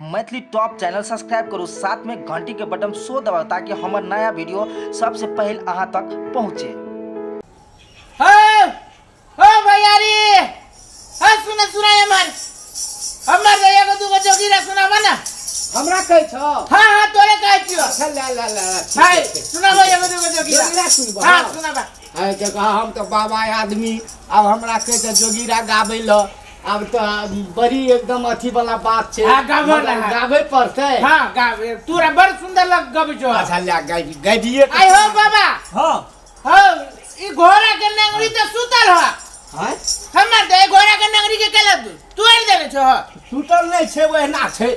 Maithili top channel subscribe करू, साथ में घंटी के बटन सो दबाउ ताकि हमर नया वीडियो सबसे पहले अहाँ तक पहुँचे। हो हो भैयारी, हो सुन सुना हमर हमर एगो दूगो जोगीरा सुनाब ना। हमरा कहै छौ? हाँ हाँ तोरे कहै छियौ। अच्छा ला ला ला, ठीक हाय छै। सुनाब एगो दूगो जोगीरा। जोगीरा सुनबह? हाँ सुनाब। है देखो, हम तऽ बाबा आदमी, आब हमरा कहै छै जोगीरा गाबै लए, आब तऽ बड़ी एकदम अथी वाला बात छै। हाँ, गाबऽ मगर लए। गाबै पड़तै। हाँ गाबे, तोरा बड़ सुंदर लग गबै छौ। अच्छा ला गाबिए। आइ हो बाबा। हाँ। हो ई घोड़ा के नंगरी तऽ सुतल ह। हाँ? हमर तऽ घोड़ा के नंगरी के केला तू तोड़ि देने छौ। सुतल नहि छै, ओहिना छै।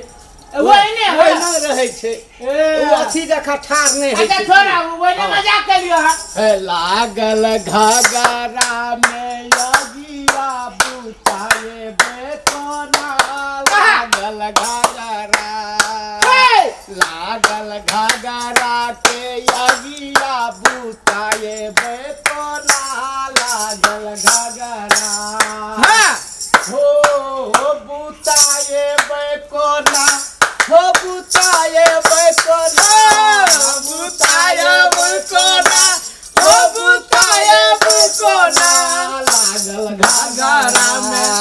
ओहिने है। ओहिना रहै छै। ए। ओ अथी जकाँ ठाढ़ नहि होइ अच्छा छै। छोड़ा, ओहिने हाँ। मजाक कलियो हँ। हे लागल घगरा में यगिया बुताए बेकोना, लागल घगरा, हे! लागल घगरा के यगिया बुताए बेकोना, लागल घगरा। हाँ। हो बुताए बेकोना, हो बुताए बेकोना, बुताए बेकोना, हो बुताए बेकोना, लागल घाघरा में,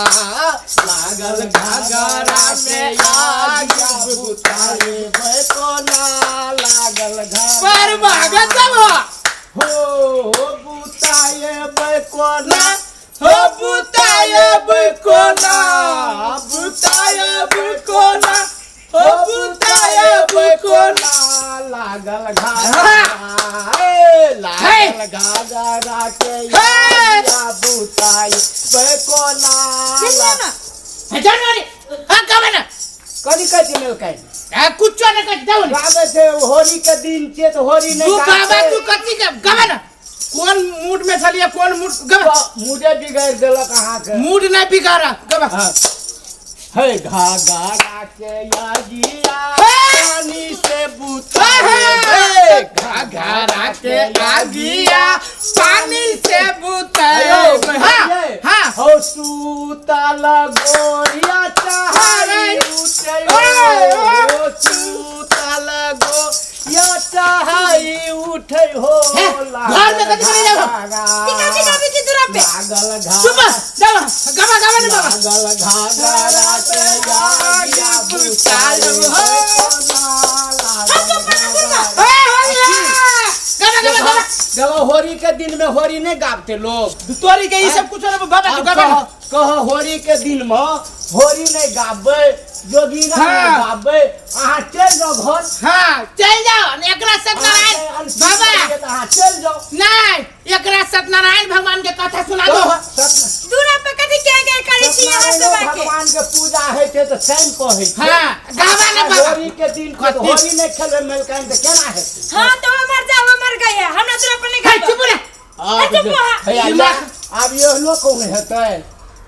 लागल घाघरा में आगिया बुताए बेकोना, लागल घाघरा। पर भागत सब हो। हो बुताए बेकोना, हो बुताए बेकोना, बुताए बेकोना, हो बुताए बेकोना, लागल घाघरा, ए, लागल घाघरा के या बुताए बेकोना। ना हे जानवरी, हाँ गावे ना। कथी कहै छै मेलकाइन? आ कुछो नहीं कहै छै, जाओ ने। गाबै छै, होली के दिन छियै तऽ होली नहि तू गाबै बाबा छै। तू कथी के गावे ना? कोन मूड में छलिए, कोन मूड गावे? मूडे बिगाड़ि देलक अहाँके। मूड नहीं बिगाड़ा, गावे। हाँ। हे घाघरा के यागिया हे! पानी से बुताए, हे! घाघरा के आगिया पानी से बुताए। हाँ हाँ। हो सूतल गोरिया चाहई उठे, हो सूतल गोरिया चाहई उठे हो। हे, घर में कथी करे जाबो? की कथी गाबै छी दूरा पे? लागल घाघरा, चुप जाओ, गावा गावा ने बाबा। लागल घाघरा के यागिया बुताए हो। हे होली, गावा गावा गावा। देखो होली के दिन में होली नहीं गाबते लोग। तोरी के ई सब कुछ ना बाबा, तू आब गावा ना। कह कह होली के दिन में होली नहीं गाबे, जोगीरा हाँ। नहीं गाबे, अहाँ चलि जाओ घर। हाँ चल जाओ ने, एकरा सत्यनारायण बाबा अहाँ चलि जाओ। नहीं, एकरा सत्यनारायण भगवान के कथा सुना दो। दूरा पे कथी के के करै छी अहाँ सत्यनारायण सब के? भगवान के पूजा होइ छै तऽ शनि को होइ छै। हाँ गावा ना बाबा। होली के दिन के तऽ होली नहीं खेलबै मेलकाइन तऽ केना हेतै? हाँ तो मर जाओ, मर गए, हमरा दूरा पर नहीं हे गाबो। चुप रे। आब चुप रह। हैया, आब एहनो कहूँ हेतै?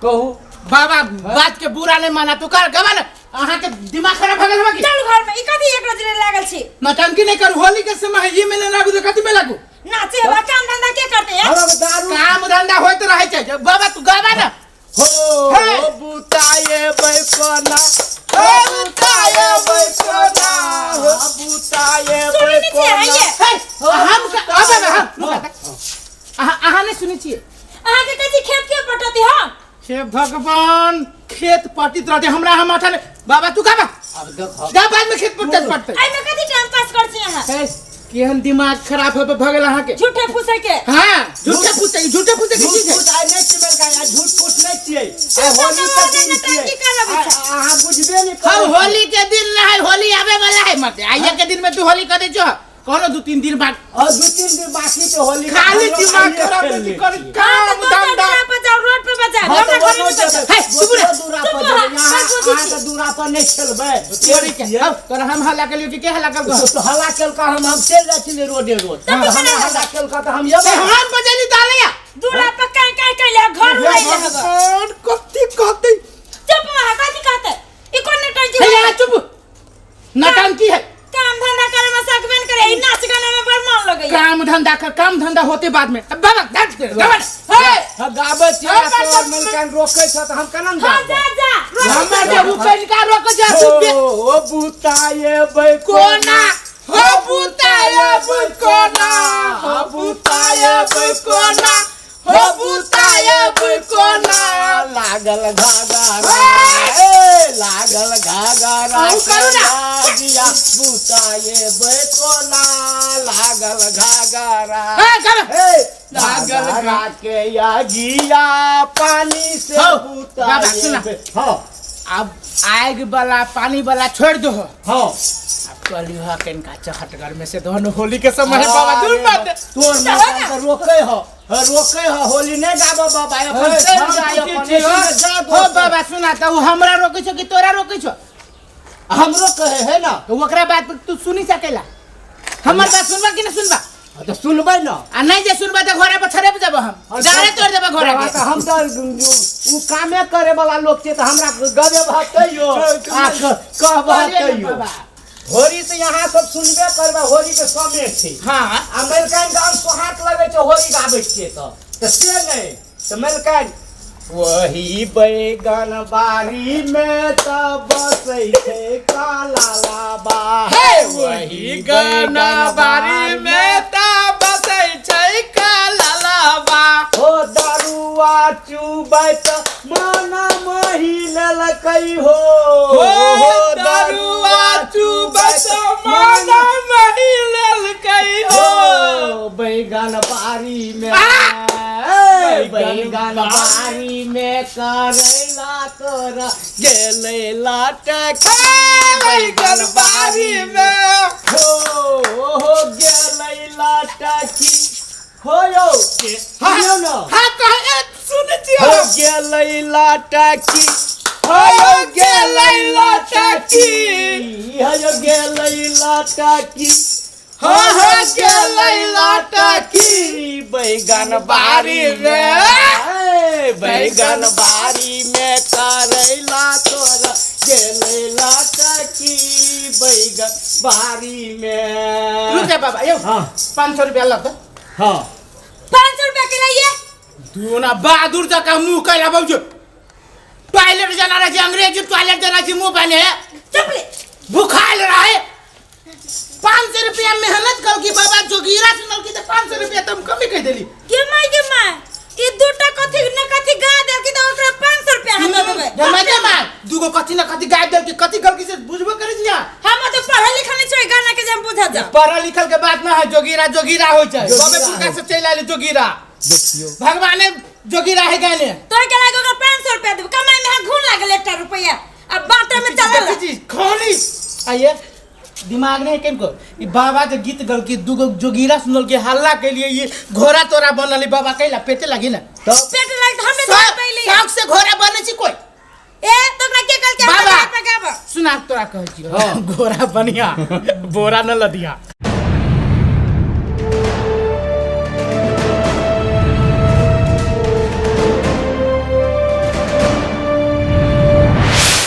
कहू बाबा, बात के बुरा नहीं माना, तू कर गावा ना। अहाँ के दिमाग खराब भऽ गेल हबा की? चल घर में, ई कथी एक रोज लागल छी? नौटंकी नहीं करू, होली के समय है, ई में नहीं लागू तो कथी में लागू? नाचे हेबा, काम धंधा के करते यार? हमरा दारू काम धंधा होइत रहै छै बाबा, तू गावा ना। हो हे! बुताए बैकोना, हो बुताए बैकोना, हो बुताए सुनै नहि छियै, बैकोना। हइये। हे हम आ बाबा, हम अहाँ अहाँ नहीं सुनै छियै। अहाँ के कथी खेत के पटती हम? हे भगवान, खेत पटित रहते हमरा, हम माथा नहीं। बाबा तू गावा। आब देखो जा बाद में खेत पटत पटते। एहि में कथी टाइम पास कर छी अहाँ? हे केहन दिमाग खराब हो भऽ गेल अहाँ के। झूठे फूसे के। हाँ झूठे फूसे, झूठे फूसे के झूठ चीज है। फूस आइ नहि छियै मेलकाइन, आइ झूठ फूस नहि छियै, आइ होली के दिन छियै। की करब? आइ अहाँ बुझबे नहि हम करै छियै। होली के दिन ना है, होली आवे वाला है मत आइए के दिन में तू होली कर दे जो कोनो दू तीन दिन बाद। और दू तीन दिन बाकी छै होली के, खाली हम लोग दिमाग आइए खराब खेल नहीं लै कर छियै। काम हाँ, तो दोसर धंधा। दूरा पर जाओ, रोड पे बजाओ, हाँ, हमरा तऽ घर में ओनो बजाओ। जेबै, हे, चुप रह। दोसरो दूरा पर चुप जेबै, रह, यहाँ बस बुझी अहाँ छी। के दूरा पर नहि खेलबै। तोरी के अब तोरा हम हल्ला केलियो कि के हल्ला केलको? तो हल्ला केलका, हम चलि जाइ छलियै रोडे रोड। तब हमरा केना हल्ला केलका तऽ हम एबै। ए, हम बजेली ताले या दूरा पर काहे काहे कैले घर उड़ाइ ले हबा। भगवान, कथी कहते? चुप रह, कथी कहते? ई कोन नौटंकी हे होय? यहाँ चुप, नौटंकी है। काम धंधा करे में सकबे न करे, ई नाच गाना में बड़ मन लगैया। काम धंधा कर, काम धंधा होते बाद में। अब बाबा डांस कर, बाबा हे हाँ, गाबै छियै हम आ तोर बात- मलकान रोकै छ तऽ हम केना ने हां गाबै? जा जा हमर जे उपैन का रोक जा तू बे- हो बुताए कोना हो बुतायब कोना हो बुतायब कोना हो बुतायब कोना लागल घाघरा ए लागल घाघरा अहूँ करू ना। दिया बुताए कोना लागल घाघरा ए, कर। ए, लागल घाघरा के यागिया पानी से हौ, बुताए बाबा, सुना। हाँ अब आग वाला पानी वाला छोड़ दो हाँ अब कहली हा कनका चहटगर में से दोनों होली के समय है बाबा दूर मत तोर मकान के रोकै हो रोकै हो होली नहि गाबऽ बाबा अपन चलि जाय अपन एसी में जा हो दोस्त। बाबा सुना त उ हमरा रोकै छो कि तोरा रोकै छो हमरो कहे है ना तो ओकरा बात तू सुनी सकेला हमर बात सुनबा कि ना सुनबा तऽ सुनबै ना आ नहीं जे सुनबा त घोड़ा पर छड़े पे जब हम जारे तोड़ देबे घोड़ा हाँ, के तऽ हम तऽ उ कामे करे वाला लोग छियै तऽ हमरा गबे भात कहियो आ कहबह अरे कहियो बाबा। होरी तऽ यहाँ सब सुनबे करबै होरी के समय छै हाँ आ मलकाइन गाम सोहात लगै छै होरी गाबै छियै तऽ से नहि तऽ मलकाइन वही बैगन बाड़ी में तऽ बसै छै काला लाबा हे वही गाना बारी में ता बसै छै काला लाबा हो दारुआ चुबैत मन मही लेलकै हो हो दारुआ चुबैत मन मही लेलकै हो हो बैगन बारी में ए, बैगन बारी में करैला तोरा गेलै लटकी बैगन बारी में हो हो गेलै लटकी हो यौ सुनियौ न हाँ कहे सुनै छियै हो गेलै लटकी हो गेलै लटकी हो गेलै लटकी हो हो गेलै लटकी बैगन बारी में। ए, बैगन बारी में करैला तोरा गेलै लटकी बैगन बारी में रुक जा बाबा यौ हाँ 500 रुपया लग हाँ 500 रुपया के लाइए दूना बहादुर जका मुंह कैला बाबू टॉयलेट जाना रहे अंग्रेजी टॉयलेट जाना छी मुंह बने चुप ले भूखाइल रहे 500 रुपया मेहनत कर की बाबा जोगीरा सुनल की तो 500 रुपया तुम कमी कह देली के माय के माय ई दूटा कथी न कथी गा देल की त ओकरा 500 रुपया हम दे देबै जमा जमा दूगो कथी न कथी गायब देल की कथी गल की से बुझबो करे छी हम तो पढ़ल लिखल नहीं छियै गाना के जे हम बुझा जा पढ़ल लिखल के बात ना है जोगीरा जोगीरा होय छै जोगीरा बाबे पुरका है। से चलि आयल जोगीरा देखियौ भगवाने जोगीरा है गाने तोर के लागे ओकरा 500 रुपया देबै कमाई में हम घून लागल एकटा रुपया अब बाटे में चलल देखै छी खाली आइए दिमाग नहीं केन को ई बाबा के गीत गल की दूगो जोगीरा सुनल के हल्ला के लिए ये घोड़ा तोरा बनल है बाबा कैला पेटे लगी ना तब पेट लाग त हमे दे पहिले शौक से घोड़ा बने छी कोई ए तोरा के कल के बाबा। हम पे गाब सुना तोरा कहै छी हाँ। घोड़ा बनिया बोरा न लदिया